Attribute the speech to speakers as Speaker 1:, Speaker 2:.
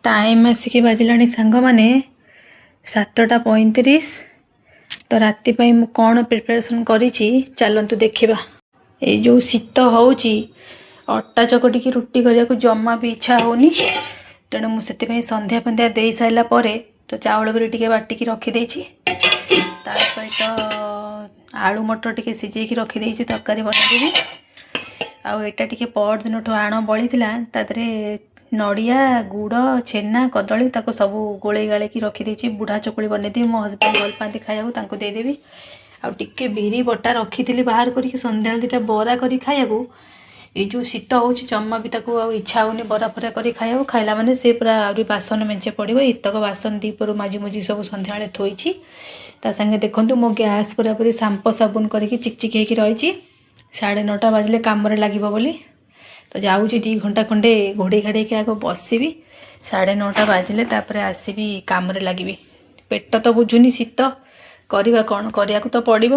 Speaker 1: Time ଆସିକି ବାଜିଲାଣି ସାଙ୍ଗମାନେ 7:35। ତ ରାତି ପାଇଁ ମୁଁ କ'ଣ ପ୍ରିପାରେସନ୍ କରିଛି, ଚାଲନ୍ତୁ ଦେଖିବା। ଏଇ ଯେଉଁ ଶୀତ ହେଉଛି, ଅଟା ଚକଟିକି ରୁଟି କରିବାକୁ ଜମା ବି ଇଚ୍ଛା ହେଉନି। ତେଣୁ ମୁଁ ସେଥିପାଇଁ ସନ୍ଧ୍ୟା ଫନ୍ଧ୍ୟା ଦେଇ ସାରିଲା ପରେ ତ ଚାଉଳ ବିରି ଟିକେ ବାଟିକି ରଖିଦେଇଛି। ତା ସହିତ ଆଳୁ ମଟର ଟିକେ ସିଝେଇକି ରଖିଦେଇଛି, ତରକାରୀ ବନେଇଦେବି। ଆଉ ଏଇଟା ଟିକେ ପରଦିନଠୁ ଆଣ ବଳିଥିଲା, ତା ଦେହରେ ନଡ଼ିଆ, ଗୁଡ଼, ଛେନା, କଦଳୀ ତାକୁ ସବୁ ଗୋଳେଇ ଗାଳେଇକି ରଖିଦେଇଛି। ବୁଢ଼ା ଚକୁଳି ବନେଇଦେବି। ମୋ ହଜବେଣ୍ଡ ଭଲ ପାଆନ୍ତି ଖାଇବାକୁ, ତାଙ୍କୁ ଦେଇଦେବି। ଆଉ ଟିକେ ବିରି ବଟା ରଖିଥିଲି ବାହାର କରିକି, ସନ୍ଧ୍ୟାବେଳେ ଦୁଇଟା ବରା କରି ଖାଇବାକୁ। ଏଇ ଯେଉଁ ଶୀତ ହେଉଛି, ଜମା ବି ତାକୁ ଆଉ ଇଚ୍ଛା ହେଉନି ବରା ଫରା କରି ଖାଇବାକୁ। ଖାଇଲା ମାନେ ସେ ପୁରା ଆହୁରି ବାସନ ମେଞ୍ଚେ ପଡ଼ିବ। ଏତକ ବାସନ ଦ୍ୱିପହରୁ ମାଜି ମୁଜି ସବୁ ସନ୍ଧ୍ୟାବେଳେ ଥୋଇଛି। ତା ସାଙ୍ଗେ ଦେଖନ୍ତୁ, ମୋ ଗ୍ୟାସ୍ ପୁରାପୁରି ସାମ୍ପୋ ସାବୁନ କରିକି ଚିକ୍ ଚିକ୍ ହେଇକି ରହିଛି, 9:30 ବାଜିଲେ କାମରେ ଲାଗିବ ବୋଲି। ତ ଯାଉଛି 2 ଘଣ୍ଟା ଖଣ୍ଡେ ଘୋଡ଼େଇ ଘାଡ଼େଇକି ଆଗ ବସିବି। 9:30 ବାଜିଲେ ତାପରେ ଆସିବି, କାମରେ ଲାଗିବି। ପେଟ ତ ବୁଝୁନି ଶୀତ, କରିବା କ'ଣ? କରିବାକୁ ତ ପଡ଼ିବ।